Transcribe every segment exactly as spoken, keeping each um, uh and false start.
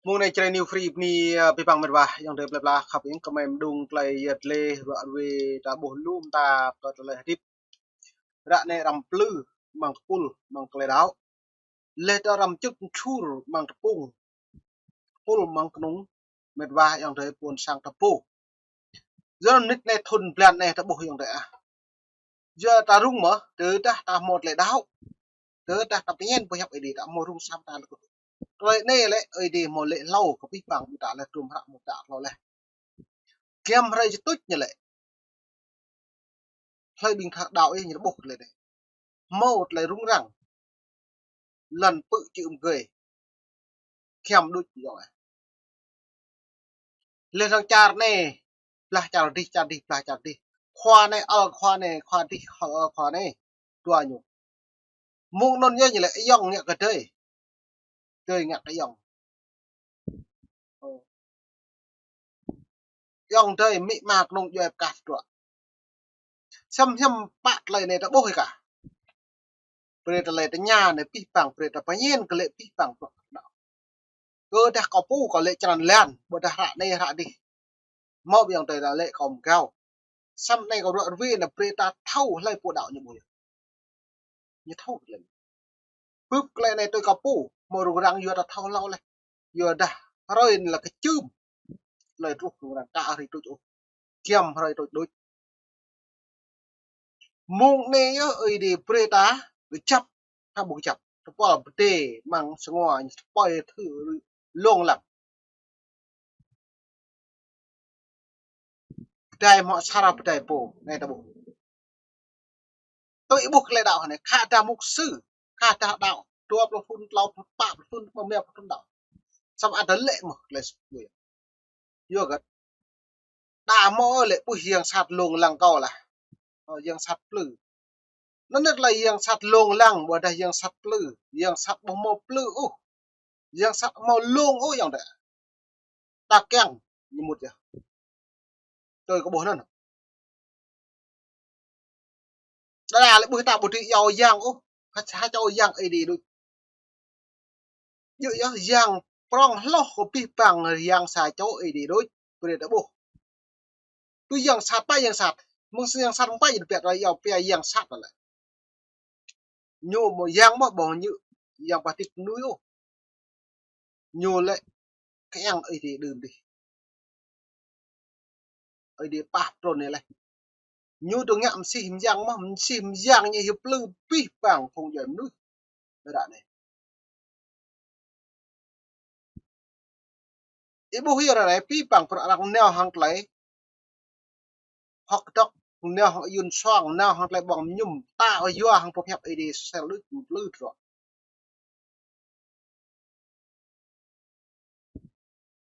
Mông anai Jrai New Free bơni, ơ, abih bang mĕt wa, ayŏng adơi plơi pla khăp ing kơ mơi mơđung tơlơi yet lĕ ruă ruê ta ƀuh lŏm ta kơ tơlơi hơdip. Ră anai arăng plư amăng kơpul, amăng tơlơi đaŏ. Lĕ ta arăng čŭt čur amăng tơpŭng, kơpul amăng kơnung, mĕt wa ayŏng adơi ƀôn sang ta pô. Yua anŭn mơnit anai thŭn blan anai ta ƀuh ayŏng adơi ah. Yua ta rŭng mơ̆, tơdah ta hmâo tơlơi đaŏ. Tơdah ta pơñen boh hiăp Ơi Adai ta hmâo rŭng sam ta lĕ. Tơlơi anai lĕ Ơi Adai hmâo laĭ hlâo kơ abih bang ƀing ta lĕ, tơm hră mơ̆ ta hlâo lĕ. Giăm hrơi čơtuč ñu lĕ. Hlơi ƀing ta đaŏ yơh ñu ƀuh tơlơi anai. Hmâo tơlơi rŭng răng. Lŏn pư̆ čư̆ mơgơi. Giăm đôč yơh. Lĕ lăng čar anai, blah čar dih, čar dih, blah čar dih. Khua anai, ơ khua anai, khua dih, ơ khua anai. Dua ñu. Mơ̆ng anŭn yơh ñu lĕ ayŏng ngă kơ adơi. Adơi ngă kơ ayŏng. Ơ. Ayŏng adơi amĭ ama kơnung djuai pơkah tơdruă. Samơ̆ hiư̆m pă tơlơi anai ta ƀuh ih kah. Brơi tơlơi tơña anai abih bang, brơi ta pơñen kơ lĕ abih bang bruă đaŏ. Kơ dah kâo pô kâo lĕ črăn lan, ƀôdah hră anai hră dih. Hmâo ƀing ayŏng adơi ta lĕ kâo mơgao. Samơ̆ anai kâo ruă ruê anai brơi ta thâo hlơi pô đaŏ ñu ƀu yơh. Ñu thâo tơlơi anai. Bưp tơlơi anai tui kâo pô, hmâo rŭng răng yua ta thâo hlâo lĕ. Yua dah hrơi anai lĕ kơčưm. Tơlơi truh rŭng răng ka hrơi truč ôh. Giăm hrơi truč đôč. Mơ̆ng anai yơh Ơi Adai brơi ta kơjăp, ha ƀu kơjăp. Tơpul pơdai amăng sơnguă ñu tơpơi thâo lông lăng. Pơdai hmâo sa hrơi pơdai pô, anai ta ƀuh. Tui ih ƀuh tơlơi đaŏ anai, khă dah mục sư, khă dah đaŏ, dua pluh thŭn, tlâo pluh, pă pluh thŭn, rơma pluh thŭn đaŏ. Samơ̆ ăt lĕ mơ̆ tơlơi sui. Yua kơ đa hmâo lĕ ƀuh yang sat lông lăng kâo lah. Ơ, yang sat plư. Anŭn tơlơi yang sat lông lăng, ƀôdah yang sat plư, yang sat ƀu hmâo plư ôh. Yang sat hmâo lông ôh ayŏng adơi. Ta kiăng ñu mŭt yơh. Tui kâo ƀuh anŭn. Đa đa lĕ ƀuh ta ƀu dưi iâu yang ôh. Ha, ha čô yang Ơi Adai đôč. Yua yơh yang prŏng hloh kơ abih bang yang sa čô Ơi Adai đôč. Brơi ta ƀuh. Tui yang sat pă yang sat. Mơ̆ng yang sat mơ̆ng pă yang pĕ tơlơi iâu pia yang sat lĕ. Ñu hmâo yang mơ̆ ƀu ñu yang pơtĭt mơnuih ôh. Ñu lĕ kiăng Ơi Adai đưm dih. Ơi Adai pah trŭn anai lĕ. Ñu tơ ngă mơsih mơyang mơ̆, mơsih mơyang ñu hiu plư abih bang phung djuai mơnuih. Ră anai. Ih ƀuh yơh ră anai abih bang bruă arăng nao hăng tơlơi hơ̆k kơdŏk, nao hăng ayun suang, nao hăng tơlơi ƀơ̆ng mơñum, ta ƀu yua hăng boh hiăp Ơi Adai sel đôč ñu plư tơdruă.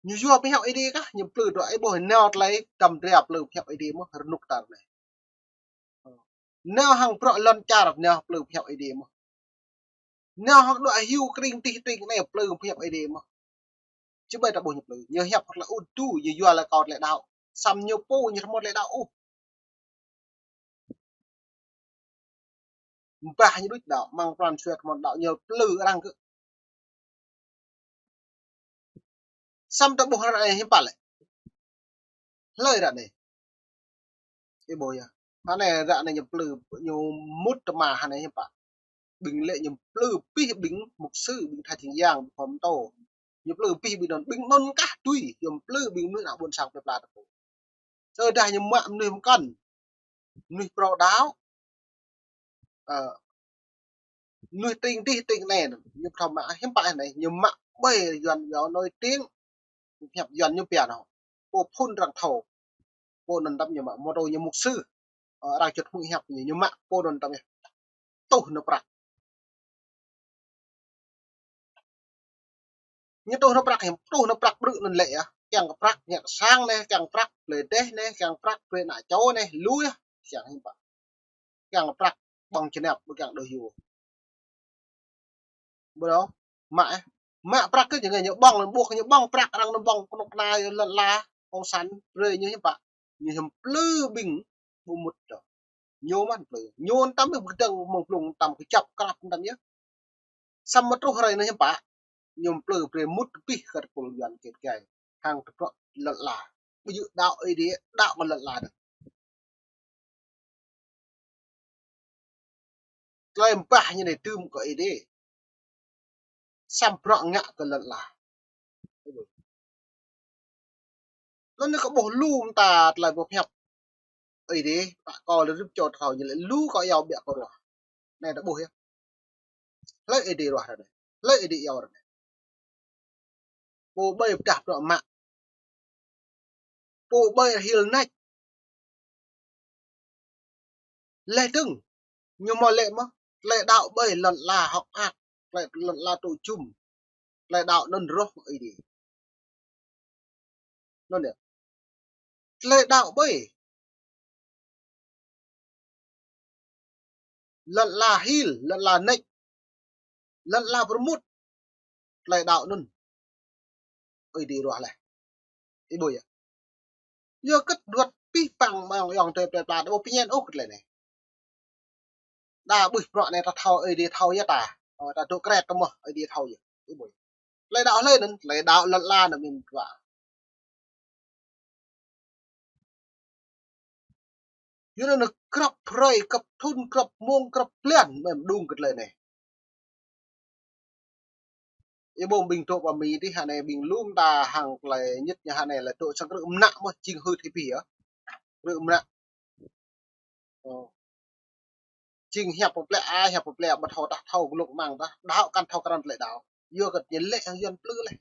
Ñu yua boh hiăp Ơi Adai kah, ñu plư tơdruă, ih ƀuh nao tơlơi tăm dra plư boh hiăp Ơi Adai mơ̆, rơnŭk tar anai. Nao hăng bruă lŏn čar, nao plư boh hiăp Ơi Adai mơ̆. Nao hăng đuaĭ hiu kring tih tring anai plư boh hiăp Ơi Adai mơ̆. Či ƀai ta ƀuh ñu plư. Ñu hiăp hơ̆k lĕ ŭ du, ñu yua lĕ kâo tơlơi đaŏ. Samơ̆ ñu pô ñu hmâo tơlơi đaŏ ôh. Mbah ñu đôč đaŏ, amăng pran jua hmâo đaŏ ñu plư arăng kơ. Samơ̆ ta ƀuh ră anai hiư̆m pă lĕ. Hlơi ră anai. Ih ƀuh yơh. Hơnai ră anai ñu plư, ñu mŭt tơma hơnai hiư̆m pă. Ƀing lĕ ñu plư abih ƀing mục sư, ƀing tha čing yang, ƀing khua pơtô. Ñu plư abih ƀing anŭn, ƀing anŭn kah tui, ñu plư ƀing mơnuih ană ƀôn sang plơi pla ta pô. Tơdah ñu mă mơnuih mơkŏn, mơnuih phrâo đaŏ, ơ, mơnuih tring dih tring anai, ñu phrâo mă hiư̆m pă anai, ñu mă ƀơi Yuan yua nổi tiếng, hiăp Yuan ñu pia nao. Pô phŭn arăng thâo. Pô anŭn tăm ñu mă, mơ̆ tơ ñu mục sư. Ơ, arăng čŭt hmư̆ hiăp ñu, ñu mă pô anŭn tăm yơh. Tuh nao prăk. Ñu tuh nao prăk, ñu tuh nao prăk ƀrư̆ anŭn lĕ yơh. Kiăng kơ prăk ngă sang anai, kiăng prăk plơi dêh anai, kiăng prăk brơi ană čô anai, lu yơh. Kiăng hiư̆m pă. Kiăng prăk ƀơ̆ng čơnap, ƀu kiăng đôč yua. Ƀu đaŏ, mă, ơ. Mă prăk kơ ñu ngă ñu ƀơ̆ng, ƀuh ñu ƀơ̆ng prăk arăng anŭn ƀơ̆ng kơnuk kơna lŏn ala, kông san, brơi ñu hiư̆m pă. Ñu hiư̆m plư ƀing ƀu mŭt đôč. Ñu mơ̆n plư. Ñu tăm yơh pơkơdơ̆ng mơ̆ng blung tăm kơjăp krăp tăm yơh. Samơ̆ truh hrơi anai hiư̆m pă. Ñu plư brơi mŭt abih kơ tơpul Yuan kĕt gai hăng tơdruă lŏn ala. Ƀu djơ̆ đaŏ Ơi Adai, đaŏ kơ lŏn ala dơ̆ng. Tơlơi ƀah ñu anai tơm kơ Ơi Adai. Samơ̆ bruă ngă kơ lŏn ala. Lŏn anai kơ ƀuh lu mơta tơlơi pơhiăp Ơi Adai, pă kơ lĕ rĭm čô thâo ñu lĕ lu kơ iâu ƀiă kơ ruah. Anai ta ƀuh yơh. Hlơi Ơi Adai ruah ră anai? Hlơi Ơi Adai iâu ră anai? Pô ƀơi pơdah bruă mă. Pô ƀơi hil nač. Laih dơ̆ng, ñu mơ̆ lĕ mơ̆, tơlơi đaŏ ƀơi lŏn ala hơ̆k mơak, tơlơi lŏn ala tŭ jum, tơlơi đaŏ anŭn roh Ơi Adai. Anŭn yơh. Tơlơi đaŏ ƀơi lŏn ala hil, lŏn ala nač, lŏn ala pơrmut, tơlơi đaŏ anŭn Ơi Adai ruah laih. Ih ƀuh yơh. Yua kơ tơdruă pih păng mơ̆ng ayŏng adơi plơi pla, đa ƀu pơñen ôh kơ tơlơi anai. Đa ƀuh bruă anai ta thâo, Ơi Adai thâo yơh ta. Ơ, ta dŏ kret ta mơ̆, Ơi Adai thâo yơh. Ih ƀuh yơh. Tơlơi đaŏ hlơi anŭn, tơlơi đaŏ lŏn ala anŭn mơ̆n bruă. Yua anŭn grăp hrơi, grăp thŭn, grăp mông, grăp blan, mơ̆ng đung kơ tơlơi anai. Ih ƀuh ƀing dŏ pơ Mi dih hă anai ƀing lŏm ta hăng tơlơi ñit ñu hă anai lĕ dŏ sang krư̆ mơnă mơ̆ jing hưt hĭ pih yơh. Krư̆ mơnă. Ơ. Jing hiăp pơplĕ a, hiăp pơplĕ ƀu thâo tah thâo glŏk mơ̆ng tah. Đaŏ kăn thâo krăn tơlơi đaŏ. Yua kơ ñu lĕ hăng Yuan plư laih.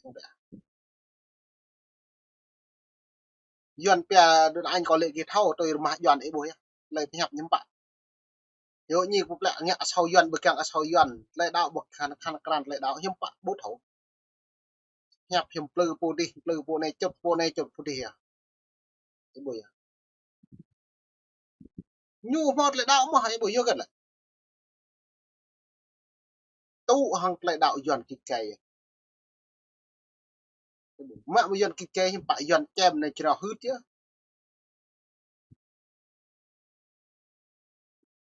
Yuan pia đun añ kơ lĕ kơ thâo, tui rơmah Yuan ih ƀuh yơh. Tơlơi pơhiăp hiư̆m pă. Yua ñu pơplĕ ngă asâo Yuan, ƀu kiăng asâo Yuan. Tơlơi đaŏ ƀu kăn, kăn krăn tơlơi đaŏ hiư̆m pă ƀu thâo. Hiăp hiư̆m plư pô dih, plư pô anai, čŭt pô anai, čŭt pô dih yơh. Ih ƀuh yơh. Ñu hmâo tơlơi đaŏ mơ̆, ih ƀuh yơh kơ lĕ. Tŭ hăng tơlơi đaŏ Yuan kĕt gai. Mă mơ̆ Yuan kĕt gai hiư̆m pă Yuan čem anai jrao hưt yơh.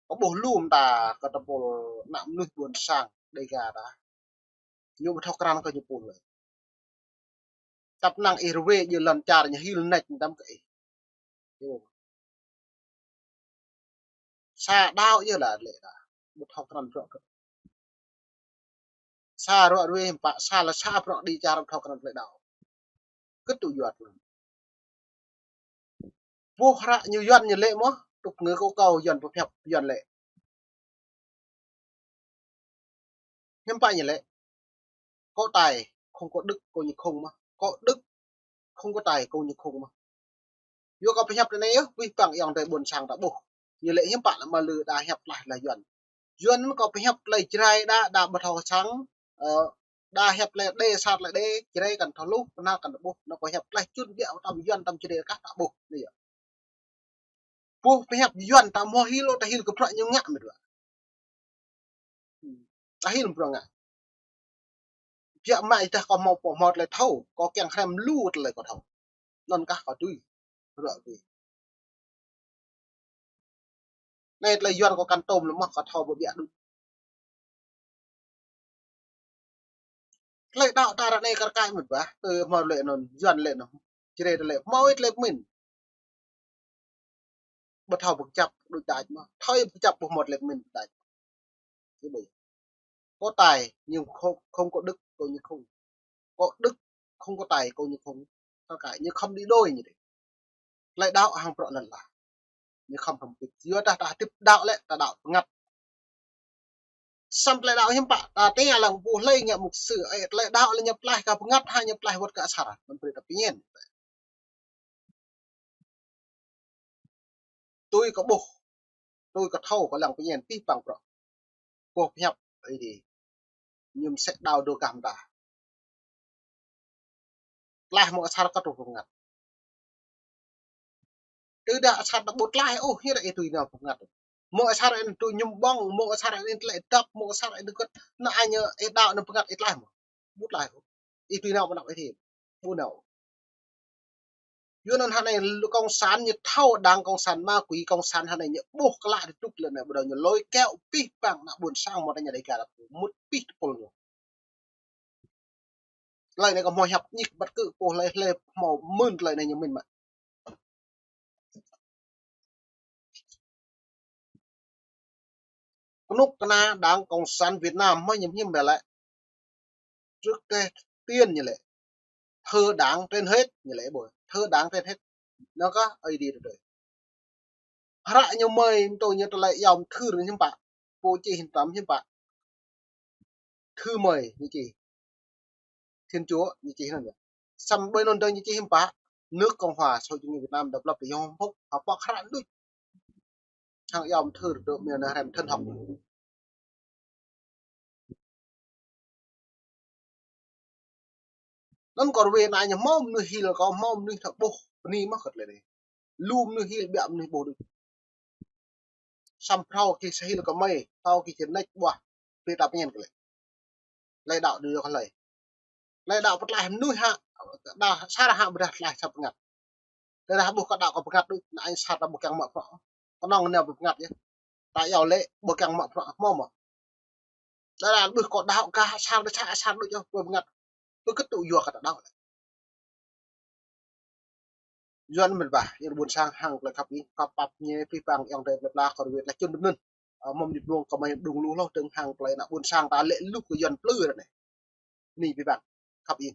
Kơ ƀuh lu mơta kơ tơpul ană mơnuih ƀôn sang Đêga ta. Ñu ƀu thâo krăn kơ ñu pô lơi. Tăp năng ih rơwe djơ̆ lŏn čar ñu hil nač mơtam kơ ih. Sa đaŏ yơh lă lĕ đa. Ƀu thâo krăn bruă kơ. Sa ruă rơwe hiư̆m pă, sa lă sa bruă đĭ čar ƀu thâo krăn tơlơi đaŏ. Kơ tŭ Yuan. Boh hră ñu Yuan ñu lĕ mơ̆, tŭk ngư kơ kâo Yuan pơhiăp Yuan lĕ. Hiư̆m pă ñu lĕ. Có tài không có đức, kơ ñu không mơ̆. Có đức không có tài, kơ ñu không mơ̆. Yua kơ pơhiăp tơ anai yơh, wih păng ayŏng adơi ƀôn sang ta ƀuh. Ñu lĕ hiư̆m pă lă mă lư đa hiăp tlaih tơlơi Yuan. Yuan anŭn kơ pơhiăp tơlơi Jrai đa, đa ƀu thâo sang, ơ, đa hiăp tơlơi đe, sat tơlơi đe, Jrai kăn thâo hluh, pơnăl kăn ƀuh, anŭn kơ hiăp tlaih čun biă tăm Yuan tăm Jrai kah ta ƀuh, anai yơh. Ƀuh pơhiăp Yuan ta hmâo hil ôh, ta hil kơ bruă ñu ngă mơ̆n dua. Ta hil bruă ngă. Biă mă ih tah kơ hmâo pô hmâo tơlơi thâo, kơ kiăng hrăm lu tơlơi kơ thâo. Anŭn kah kơ tui. Bruă tui. Anai tơlơi Yuan kơ kăn tôm lĕ mơ̆ kơ thâo ƀu biă đôč. Tơlơi đaŏ ta ră anai kar kaĭ mơ̆n bah, tơ hmâo lĕ anŭn, Yuan lĕ anŭn. Jrai tơlơi, hmâo ih tơlơi pơmĭn. Ƀu thâo pơkơjăp đôč đač mơ̆. Thâo ih pơkơjăp ƀu hmâo tơlơi pơmĭn đač. Thứ bảy. Có tài nhưng không, không có đức, coi như không. Có đức, không có tài, coi như không. Kar kaĭ, ñu khŏm đi đôi ñu dih. Tơlơi đaŏ hăng bruă lŏn ala. Ñu khŏm hrŏm pĭt. Yua dah ta hơdip đaŏ lĕ, ta đaŏ bơngăt. Samơ̆ tơlơi đaŏ hiư̆m pă, ta tơña lăng ƀuh hlơi ngă mục sư, ơ, tơlơi đaŏ lĕ ñu tlaih kơ bơngăt hă ñu tlaih wơ̆t kơ asar. Mơ̆n brơi ta pơñen. Tui kơ ƀuh, tui kơ thâo kơ lăng pơñen pih păng bruă. Boh pơhiăp Ơi Adai. Ñu mơsĕ đaŏ dŏ gah mơta. Tlaih mơ̆ng asar kơ truh bơngăt. Tơdah asar ta ƀu tlaih ôh, hiư̆m ih tui nao bơngăt. Mơ̆ng asar ih tui ñum ƀơ̆ng, mơ̆ng asar ih tlaih dăp, mơ̆ng asar ih dơgơt, anŭn añ ih đaŏ anŭn bơngăt ih tlaih mơ̆. Ƀu tlaih ôh. Ih tui nao ƀơngăt ih tui. Ƀu nao. Yua anŭn hă anai lu cộng sản ñu thâo đảng cộng sản ma quỷ cộng sản hă anai ñu ƀuh klă tơdŭk lĕ anai ƀu đaŏ ñu lôi kéo pih păng ană ƀôn sang mơ̆ ta ñu đei gah mŭt pih tơpul ñu. Tơlơi anai kâo hmâo hiăp ñik băt kơ pô hlơi hlơi hmâo mơ̆n tơlơi anai ñu mĭn mă. Kơnuk kơna Đảng Cộng sản Việt Nam hmâo ñu hiư̆m bĕ lĕ. Trước cái tiên ñu lĕ. Thờ Đảng trên hết ñu lĕ ƀôh. Thờ Đảng trên hết. Anŭn kơ ai đi rồi. Hră ñu mơi mơ̆ng tơ ñu tơlơi yom thơ ñu hiư̆m pă. Pô čih hiư̆m pă hiư̆m pă. Thơ mơi ñu čih. Thiên Chúa ñu čih anŭn yơh. Samơ̆ ƀơi anŭn dơ̆ng ñu čih hiư̆m pă. Nước Cộng hòa Xã hội Chủ nghĩa Việt Nam độc lập, yom hŏk, hơpă hră đôč. Hăng yom thơ dŏ mơ̆n anŭn hrăm thân học. Anŭn kơ ruai anai ñu hmâo mơnuih hil kơ hmâo mơnuih thâo ƀuh bơni mơ̆ kơ tơlơi anai. Lu mơnuih hil biă mơnuih ƀuh đôč. Samơ̆ phrâo kơ sa hil kơ mơi, phrâo kơ sa nĕč ƀuah, pơtăp ñen kơ lĕ. Tơlơi đaŏ đôč kơ hlơi. Tơlơi đaŏ pơtlaih mơnuih hă, đa sa ră hă ƀôdah tlaih sa bơngăt. Tơdah ƀuh kơ đaŏ kơ bơngăt đôč, anai sa ta ƀu kiăng mă bruă. Kơnơ̆ng anai ƀu bơngăt yơh. Ta iâu lĕ ƀu kiăng mă bruă hmâo mơ̆. Tơdah ƀuh kơ đaŏ kơ asar đôč, asar đôč yơh ƀu bơngăt. Ƀu kơ tŭ yua kơ ta đaŏ lĕ. Yuan mĭn bah, yơh ƀôn sang hăng tơlơi khăp ih, khăp pap ñu pih pang yơh tơlơi pla kơ ruai tơlơi čun đưm anŭn. Ơ, mơ̆ng mơnit mông kơ mơi đung lu hloh dơ̆ng hăng tơlơi ană ƀôn sang ta lĕ luh kơ Yuan plư ră anai. Anai pih pang, khăp ih.